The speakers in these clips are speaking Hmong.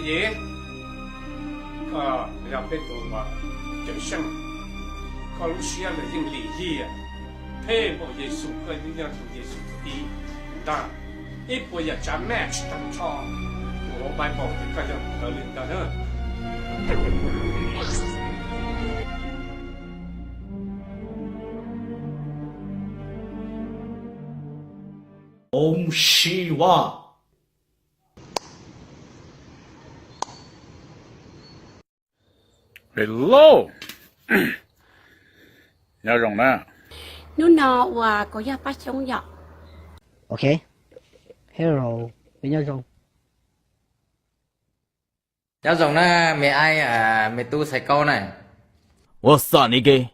Ces koj yog peb tus uas cawm seej, koj lub siab lawm yeej lim hiam, phem npaum Yexus, koj yeej yog tus Yexus tus ib ntag. Ib puas yam tsav match tag nrho, tus hauv Bible ces koj yog tus ntawd li ntag na. Om Shiva. Hello, nyob zoo na. Hnub no uas kuv yog Paj Xyoob yom. Ok, hello, peb nyob zoo. Nyob zoo na, me aib, me tub Xaiv Kaub na. What's up, Nicky?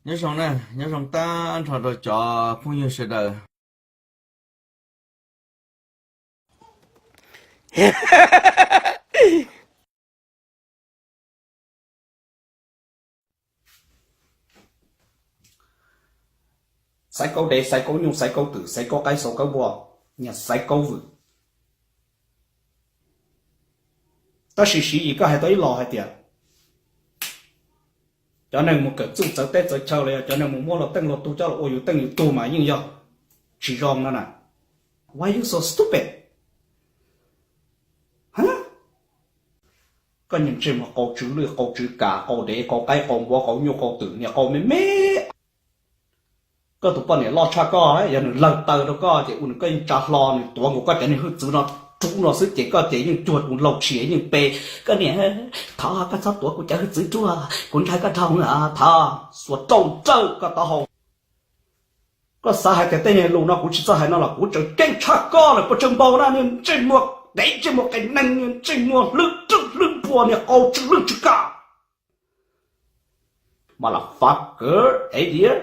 Nyob zoo na, nyob zoo tag nrho rau cov phooj ywg sawv daws. Xaiv Kaub dev, Xaiv Kaub nyuj, Xaiv Kaub twm, Xaiv Kaub qaib, Xaiv Kaub npua, niag Xaiv Kaub vwm. Tab sis Siv Yis koj hais tau ib los hais tias cov neeg mus kawm txuj txawv teb txawv chaw los yog cov neeg mus muab luag teej luag tug coj los ua yus teej yus tug mas yeej yog tsis zoo no na. Why you so stupid? Koj niag ntsej muag qau tsw lwj qau tsw kas qau dev qau qaib qau npua qau nyuj qau twm niag qau me me. Koj tus poj niam loj tshaj koj, yog nws lawg taw rau koj ces ua nws koj yeej tsa hlo nws tuav nkaus koj cov niag hwj txwv no rub no xwb ces koj ces yeej cuag tus laus tshis yeej pe. Koj niam, thov koj txhob tuav kuv cov hwj txwv ruaj, kuv nrhag koj dhau, thov xuas rau nrawj koj taub hau. Koj xav hais tias tej niag lus no kuv tsis txawj hais no los kuv tseem ceeb tshaj koj lawm puas tsawg npaug na, niag ntsej muag dev ntsej muag qias neeg, niag ntsej muag hlwb rwj hlwb npua, niag qau tsw lwj tsw kas. Motherfucker, idiot.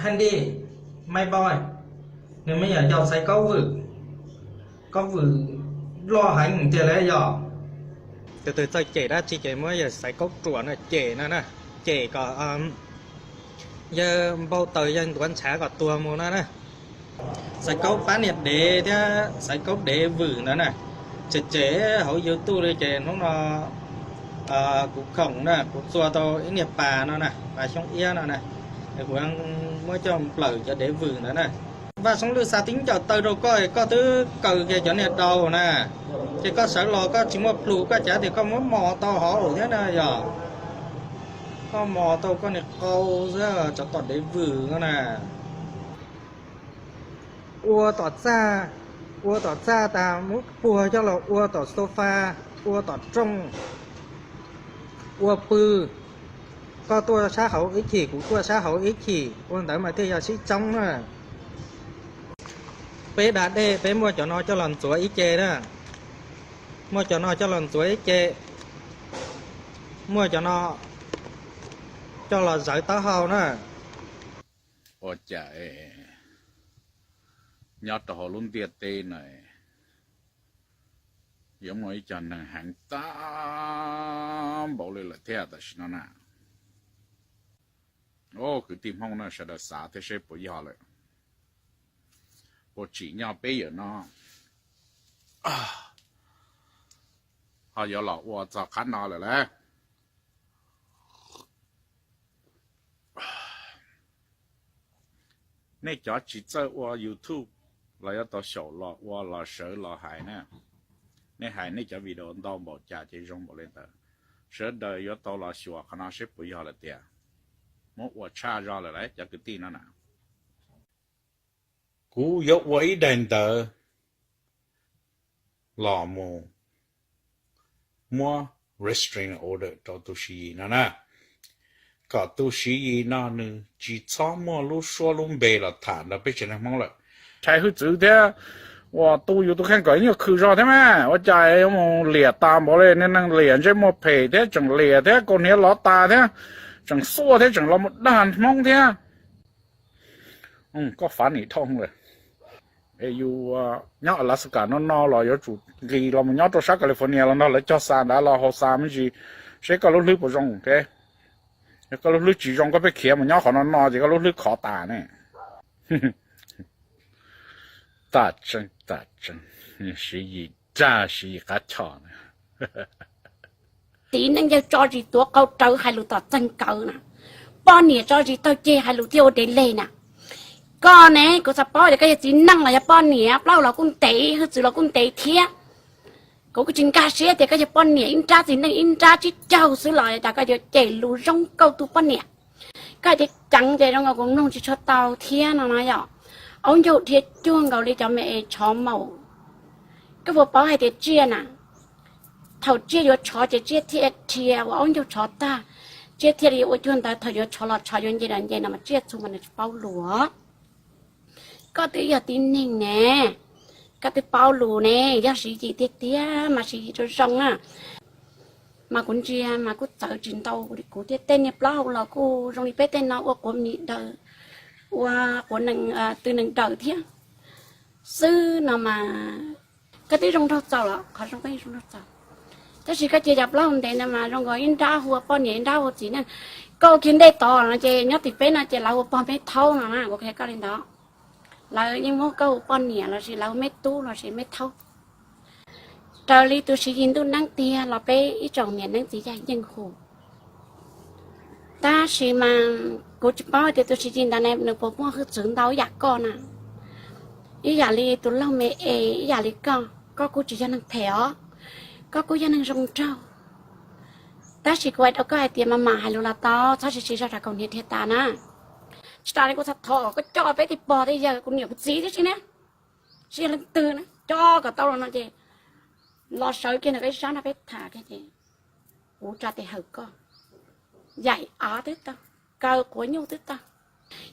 Hais li, Maiv Npau, nws me nyuam yaus Xaiv Kaub Vwm, Kaub Vwm loj heev tiag li yog. Tus twg txawj cem dab tsi ces muab yawg Xaiv Kaub ruam no cem no na, cem kom yawg npau taws yawg ntuav ntshav kom tuag mus no na. Xaiv Kaub pab niag dev thiab Xaiv Kaub dev vwm ntawd na, tsem tsem hauv YouTube li ces hnub no kuv khoom na kuv txua tau ib niag pas no na, pas xyoob iab no na, kuv muab coj nplawm cov dev vwm ntawd na. Vaj Xoob Lwj xa tib ncaws taw rau koj, koj twb kaw kiag cov niag daus na, ces koj sawv los koj tsis muaj plhus koj cav tias koj muab mos tau hauv thiab na yog. Koj mos tau koj niag qau xwb, tsov tom dev vwm no na. Ua tom txaj, ua tom txaj tas muab puag coj los ua tom sofa, ua tom rooj, ua pw. Koj tuaj sab hauv ib chim kuv tuaj sab hauv ib chim, ua ntawd mas thiaj yog sib tsoob na. Peb da dej peb muaj cov no coj los ntxuav ib ce na, muaj cov no coj los ntxuav ib ce, muaj cov no coj los zawv taub hau na. Ua cas nyob rau hauv lub ntiaj teb no yuav muaj ib co neeg heev tag npaum li lawm thiab tam sim no na. Kwv tij Hmoob na sawv daws xav thiab seb puas yog lawm, puas tsim nyog peb yawm no ho yuav los ua txog qhov no lawm lauj. Nej cov tsis txawj ua YouTube los yuav tau xyaum los ua los sawv los hais na. Nej hais nej cov video ntau npaum cas ces zoo npaum li ntawd. Sawv daws yuav tau los xyuas qhov no seb puas yog lawm tiag. Muab ua tshaj zog lawm lauj cov kwv tij no na. Kuv yuav ua ib daim ntawv los mus muab restraining order rau tus Siv Yis no na, kom tus Siv Yis no nws tsis txhob muaj lub suab lub npe los tham ntawm peb tsev neeg Hmoob lawm. Ntshai hwj txwv thiab, uas tu yus tus kheej kom ib nyuag khwm zog thiab mas ua cas yuav mus liam tas npaum li, niag neeg liam ntsej muag phem thiab tseem liam thiab kaus hniav lov tas thiab tseem xuaj thiab tseem los mus dag Hmoob thiab. Koj fav nim dhau lawm. Es yus nyob Alaska no no los yuav tsum nqis los mus nyob rau sab California los nrog lawv cog xa ntawd los haus xa me ntsis seb koj lub hlwb puas zoo. Yog koj lub hlwb tsis zoo koj pheej khiav mus nyob qhov no no ces koj lub hlwb khov tas ne. Tam tseeb, tam tseeb, Siv Yis dag Siv Yis qab choj na. Txiv neej yawg tso zis tuav qau rawv hais lus tom txeeg kawg na. Poj niam tso zis taug ceg hais lus thiaj ua dev leg na. Koj ne, kuv xav paub tias koj yog txiv neej los yog poj niam, plaub hau los kuj ntev, hwj txwv los kuj ntev thiab. Kuv kuj tsis nkag siab tias koj yog poj niam ib nrab txiv neej ib nrab tsib caug xwb los cas koj yuav cem lus zoo nkauj tus poj niam. Koj hais tias ceev ces zoo nkaus kuv mloog tsis tshua tau thiab no na yom. Aub ncaug dhia cuag nkaus li cov me es tshov maum. Koj puas paub hais tias tsiaj na, thaum tsiaj yuav tshov ces tsiaj thiaj dhia ua aub ncaug tshov tag, tsiaj thiaj li ua cuag ntawd, thaum yuav tshov los tshov, yuav nce los nce no mas tsiaj txhu mas nws tsis paub lus. Koj twb yog tib neeg ne, koj twb paub lus ne, yog Siv Yis tiag tiag mas Siv Yis zoo zoo na. Mas kuv ntsia mas kuj txawv tsis ntau li kuv thiab, tej niag plaub hau los kuj zoo li peb tej no ua quav mis daws, ua quav nees, tw nees daws thiab xwb no mas. Koj twb zoo nraug txaus los qhov zoo koj yeej zoo nraug txaus, tab sis koj cia cov plaub hau ntev no mas zoo nkaus ib nrab hu ua poj niam ib nrab hu ua txiv neej. Koj ua kiag ntej tod no ces nyob tim peb no ces lawv hu ua pog me thaub no na, kuv qhia koj li ntawd. Lawv yeej muab koj hu ua poj niam los sis lawv hu ua me tub los sis me thaub. Raws li tus Siv Yis ntuj neeb tiag los peb ib tsoom niam neeb txiv yaig yeej hu. Tab sis mas kuv tsis paub tias tus Siv Yis ntawd ne nws puas muaj hwj txwv ntau ib yam koj na, ib yam li tus laug me es ib yam li koj, koj kuj tsis yog neeg phem os, koj kuj yog neeg zoo nraug. Tab sis kuv hais rau koj hais tias mas mam hais lus los tau, txhob siv siv zog rau kaum hniav dhia tas na. Tsis tas li kuv txhais thov koj coj peb tej pog tej yawg kuv niam kuv txiv tib si na, tsis yog leej twg na, coj kom tau los no ces los sawv kiag nws qib sab nrog peb tham kiag ces kuv tsa tes hawm koj, yaim av twb tau, kaw quav nyuj twb tau.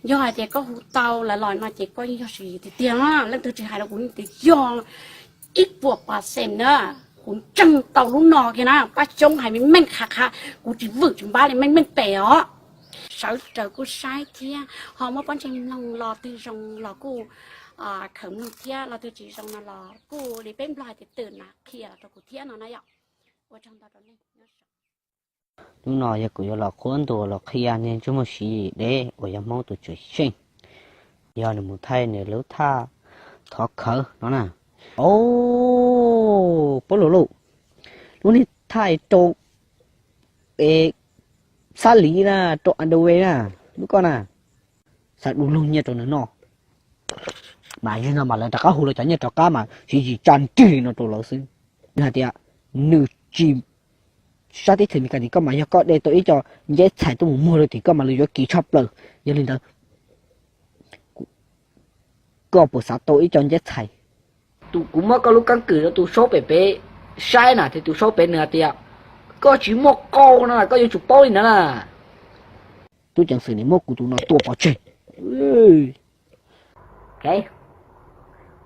Yog hais tias koj hu tau lawv los no ces koj yeej yog Siv Yis tiag tiag, leej twg tsis hais rau kuv tias yog ib puas pas xees na, kuv ntseeg tau lub no kiag na, pab xyoob hais meej meej qha qha, kuv tsis vwm tsis npab li meej meej pem os. Sawv raws kuj saib thiab ho muab pob ntseg mloog, los twg zoo los kuj khawm mloog thiab, los twg tsis zoo no los kuj li peb nplog hais tias twm na qhia los rau kuv thiab no na yom. Ua tsaug ntau rau nej. Hnub no yog kuv yuav los qhuab ntuas los qhia niag ntsej muag Siv Yis deb uas yog Hmoob tus tshwm sim, yog nws mus thaij nws lub thaj thov khawv no na. Au, paub lus lauj, lub niag thaj rau xab liv na, rau underwear na, lub koj na, xav du lug nyiaj rau nws noj. Mas yog no mas lawv rov qab hu lawv cov nyiaj rov qab mas Siv Yis tsa nrig li no rau lawv xwb. Nws hais tias nws tsis, sab teb chaws Amelikas tim koj mas yog koj de tau ib co nceb txhais tuaj mus muag rau tim koj mas lawv yuav kis tshaj plaws. Yog li ntawd koj puas xav tau ib co nceb txhais? Tus kuv muab koj lub keeb kwm rau tus saub pem pem saib na, ces tus saub pem nws hais tias koj tsis muaj qau no, koj yuav tsum paub li ntawd na. Tub ceev xwm nim muab kuv tus no tua pov tseg.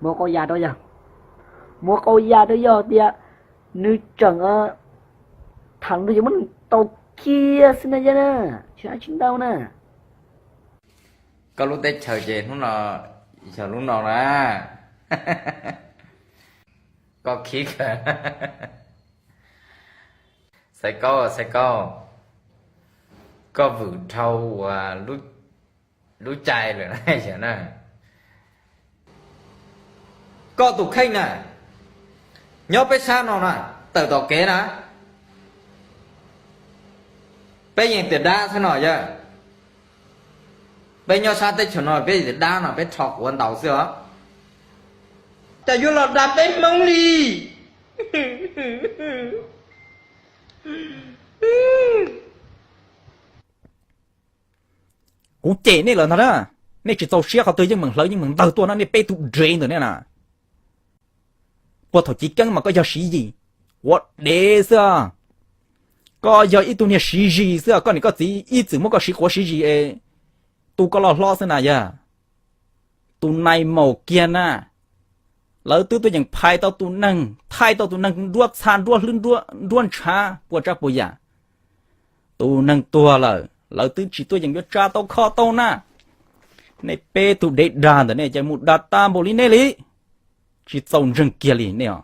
Muab qau ya rau yog, muab qau ya rau yog tias nws tseem tham nws yuav muab nws tau kiag xwb na yog na, tsis hais tsis ntau na. Koj lub teb chaws ces hnub no yog lub no na. Koj khib kawg. Xaiv Kaub, Xaiv Kaub, koj vwm dhau uas lub cai lawm na. Koj tus kheej na, nyob peb sab no na, tawm tom kev na, peb yeej tias dab xwb no yog. Peb nyob sab teb chaws no peb tias dab no peb rho quav ntaus xwb os. Cas yuav los dag peb Hmoob li? Kuv cem nej lawm ntag na. Nej tsis txaus siab qhov twg yeej meem hlawv yeej meem ntawg tuaj na, nej peb tug dev ntawm nej na. Puag thaum chiv keeb mas koj yog Siv Yis, quav dev xwb. Koj yog ib tug niag Siv Zis xwb, koj niam koj txiv ib txwm muab koj siv quav siv zis es tu koj loj hlob xwb na yog. Tus nai maum kiag na, lawv twb tuaj yeem phais tau tus neeg, thaij tau tus neeg nruab txha nruab hlwb nruab ntshav puas tsav puas yam. Tus neeg tuag lawm lawv twb tsis tuaj yeem yuav tsa tau kho tau na. Nej peb tug dev dag ntawm nej ces mus dag tag npaum li nej li, tsis txaus ntseeg kiag li nej os.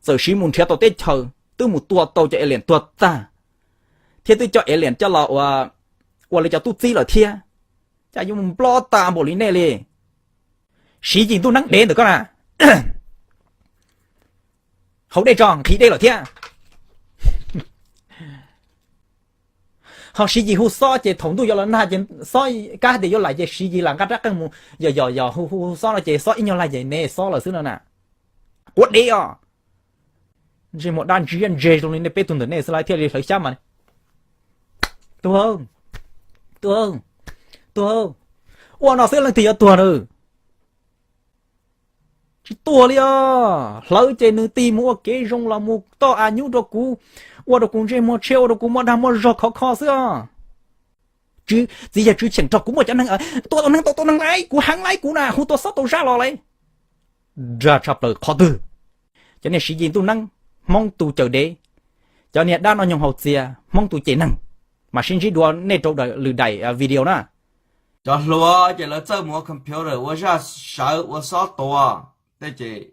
Txawm siv mus nrhiav tau teb chaws twb mus tua tau cov alien tuag tag, thiab twb coj alien coj los ua, ua li cov tub txib lawm thiab, cas yuav mus nplob tag npaum li nej li. Siv Yis ntuj neeb dev ntawm koj na, haus dej tso, nqhis dej lawm thiab. Ho Siv Yis hu xob ces thaum ntuj yuav los nag ces xob kab tias yuav laim ces Siv Yis lam nqa rab qeej mus yos yos yos hu hu xob no ces xob ib nyuag laig ces ne xob lawm xwb no na. Quav dev os. Ntsej muag dab ntsi ntse zoo li nej peb tug ntawm nej xwb lawv thiaj li hlawv xyab mas. Tuag, tuag, tuag. Ua no xwb leej twg yuav tuag na? Tsis tuag li os. Hlawv ces nws tig mus ua kev zoo los mus toj av nyub rau kuv, ua rau kuv ntsej muag tshiab, ua rau kuv muaj dag muaj zog khov kho xwb os. Txiv yawg Tswv Cheem nrog kuv muaj cov neeg tua tau neeg, tau tau neeg lauj, kuv heev lauj, kuv na hu tua xob tau zaj los lauj. Dag tshaj plaws qhov twg? Cov niag Siv Yis ntuj neeb, Hmoob tus cawm dev, cov niag dab noj nyoog haus txias, Hmoob tus cem neeg, mam sib ntsib dua nej rau lwm daim video na. Cov hluas ces lawv txawj mus ua computer ua zaj sawv ua xob tua tej ces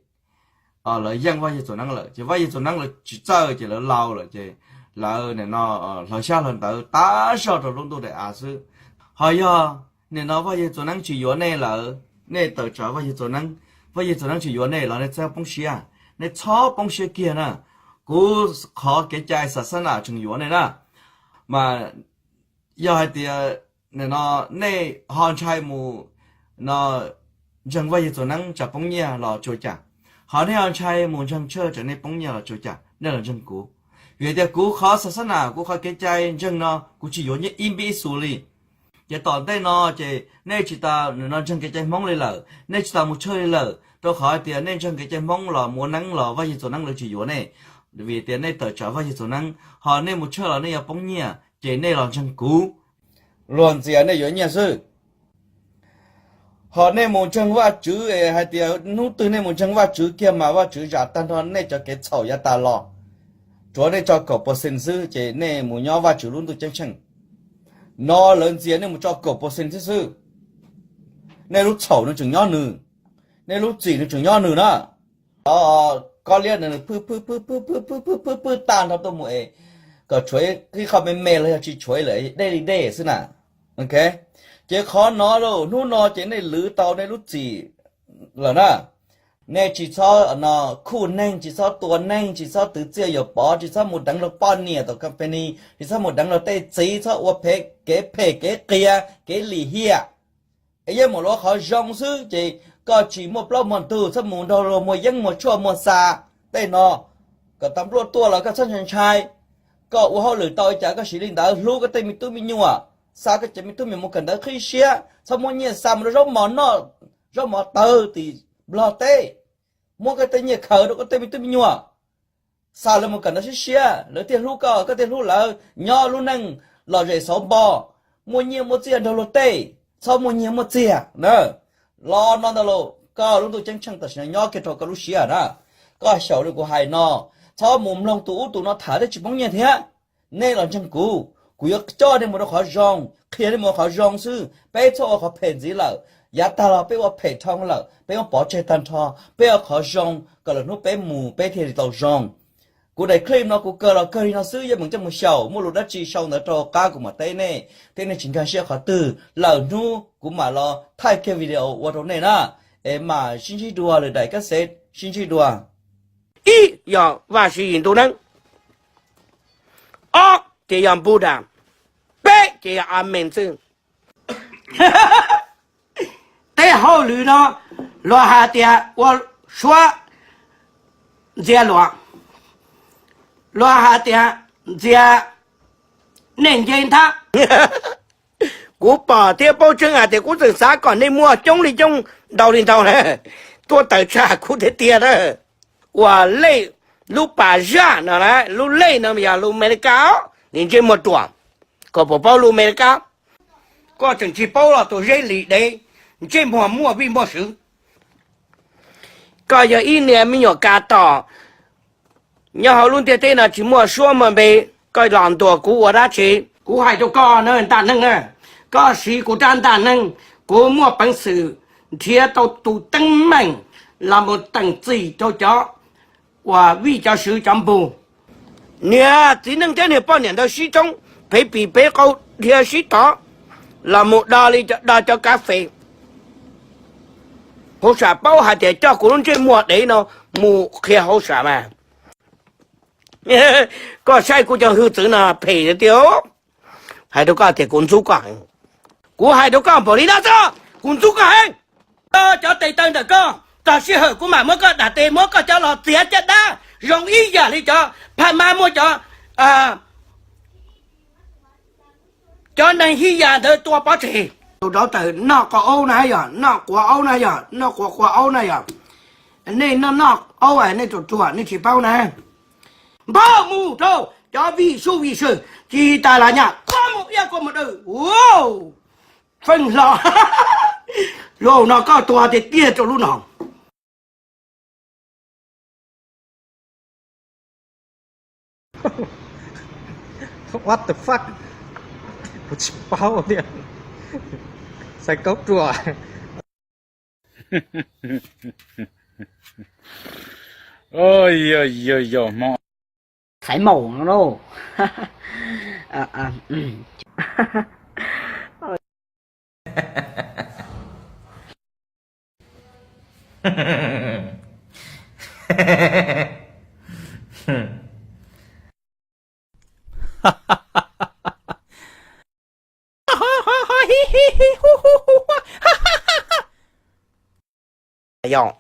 lawv yeej Vaj Yawg Txaus Neeb lawm ces Vaj Yawg Txaus Neeb lawv tsis txawj ces lawv laus lawm ces lawv nim no hlawv xyab hlawv ntawv tab zog rau lub ntuj daim av xwb. Ho yog nim no Vaj Yawg Txaus Neeb tsis yuav nej lawm, nej tawm tsam Vaj Yawg Txaus Neeb, Vaj Yawg Txaus Neeb tsis yuav nej los nej txhob poob siab, nej txhob poob siab kiag na. Kuv qhov kev cai xav xab nam tseem yuav nej na. Mas yog hais tias nim no nej ho ntshai mus no ntseeg Vaj Yawg Txaus Neeb tsam poob nyiaj los tsuas cas, ho nej ho ntshai mus ntseeg Tshawj tsam nej poob nyiaj los tsuas cas, nej los ntseeg kuv. Vim tias kuv qhov xav xab nam, kuv qhov kev cai ntseeg no kuv tsis yuav nyiaj ib npib xus li. Ces tom ntej no ces nej tsis tas no ntseeg kev cai Hmoob li lawm, nej tsis tas mus Tshawj li lawm, rau qhov hais tias nej ntseeg kev cai Hmoob los mus ua neeb los Vaj Yawg Txaus Neeb lawv tsis yuav nej. Vim tias nej tawm tsam Vaj Yawg Txaus Neeb, ho nej mus Tshawj los nej yuav poob nyiaj, ces nej los ntseeg kuv. Luag ntxias nej yuav nyiaj xwb. Ho nej mus ntseeg Vajtswv es hais tias hnub twg nej mus ntseeg Vajtswv kiag mas Vajtswv zam tag nrho nej cov kev txhaum yav tas los. Tsuav nej tso kaum percent xwb ces nej mus nyob Vajtswv lub ntuj ceeb tsheej. No lawv ntxias nej mus tso kaum percent xwb xwb. Nej lub txhaum nws tseem nyob nws, nej lub txim nws tseem nyob nws na. Koj liab nws phwj phwj phwj phwj phwj phwj phwj phwj phwj tag nrho tuaj mus es kom tshuav ib qho me me los yog tsis tshuav lawm dej li dej xwb na. Ces qhov no lauj, hnub no ces nej lwv tau nej lub txim lawm na. Nej tsis txhob no khuj neeg, tsis txhob tua neeg, tsis txhob twv txiaj yuam pov, tsis txhob mus deev luag poj niam tom company, tsis txhob mus deev luag tej txiv, txhob ua phem kev phem kev qias kev lim hiam. Es yeej mus ua qhov zoo xwb ces koj tsis muaj plaub muaj ntug txhob mus nrog luag muag yeeb muag tshuaj muag xa tej no. Kom tas npluaj tuaj los koj txhob ntshai ntshai. Koj ua hauj lwm tau li cas koj siv li ntawd, hlub koj tej me tub me nyuam, xa koj cov me tub me nyuam mus kawm ntawv qhib siab, txhob muab nyiaj xa mus rau zaub mov noj, zaub mov tawg tim Nplog teb. Muab koj tej nyiaj khaws rau koj tej me tub me nyuam, xa lawv mus kawm ntawv siab siab, lawv thiaj hlub koj, koj thiaj hlub lawv, nyob lub neej lom zem xauv npo, muaj nyiaj muaj txiaj nrog luag tej, txhob muaj nyiaj muaj txiag na. Los no ntag lauj, koj lub ntuj ceeb tsheej tam sim no nyob kiag rau koj lub siab na. Koj xyaum li kuv hais no, txhob mus mloog tus ub tus no tham thiab tsis poob nyiaj thiab. Nej los ntseeg kuv, kuv yuav coj nej mus rau qhov zoo, qhia nej mus qhov zoo xwb, peb txhob ua qhov phem ntxiv lawm. Yav tag los peb ua phem dhau lawm, peb muab pov tseg tag nrho, peb ua qhov zoo kom lwm hnub peb mus peb thiaj li tau zoo. Kuv daim clip no kuv kawg los kawg li no xwb, yeej meem coj mus xyaum, muaj lus dab tsi sau ntawv rau qab kuv mam teb nej, thiab nej tsis nkag siab qhov twg, lwm hnub kuv mam los thaij kiag video ua rau nej na. Es mam sib ntsib dua lwm daim kab xev, sib ntsib dua. Ib yog Vaj Siv Yis ntuj neeb, ob ces yog Buddha, peb ces yog Amees xwb. Tej hauj lwm no luag hais tias ua suab ntxias luam, luag hais tias ntxias nej nce nthab. Kuv pom thiab paub tseeb hais tias kuv tseem xav kom nej muaj coob li coob ntau li ntau na, tuaj tawm tsam kuv tiag tiag na. Ua lej lub pas zaj no na, lub lej no yog lus Amelikas, nim ntsej muag ruam, koj puas paub lus Amelikas? Koj tseem tsis paub los tus zeb lis dev, ntsej muag muaj vij muaj sw. Koj yog ib niag me nyuam kas tom nyob hauv lub ntiaj teb no tsis muaj suab muaj npe, koj los ntuas kuv ua dab tsi? Kuv hais rau koj na ntaj neeg na, koj siv kuv rab ntaj neeg, kuv muaj peev xwm nrhiav tau tus teeb meem los mus teem txim rau cov uas vij cov sw cov npug. Niag txiv neej thiab niag poj niam ntawd sib tsoob, phev pim phev qau, dhia sib tov, los mus do li do cov kav fes. Hauv sam paub hais tias coj kuv lub ntsej muag dev no mus qhia hauv sam mas. Koj saib kuv cov hwj txwv no phem tiag. Hais rau koj tias kuv ntxub koj heev. Kuv hais rau koj npaum li no xwb, kuv ntxub koj heev. Cov tes taw ntawm koj, txog sij hawm kuv mam muab koj dam tes, muab koj coj los txiav caj dab zoo ib yam li cov phaj mab muab cov, cov neeg hij yas ntawd tua pov tseg. Tus dov tawm noj quav aub na yog, noj quav aub na yog, noj quav quav aub na yog. Nej noj noj aub nej tus ruam nej tsis paub na. Npaj mus rau cov vij sub vij sw, tsis tas las nyaj kua mus iab kua mus daw. Feej hlo, zaum no koj tuag tiag tiag rau lub no. What the fuck? Kuv tsis paub tiag. Xaiv kaub ruam. Yog yog yog hmo. Xaiv maum no lauj. Yog.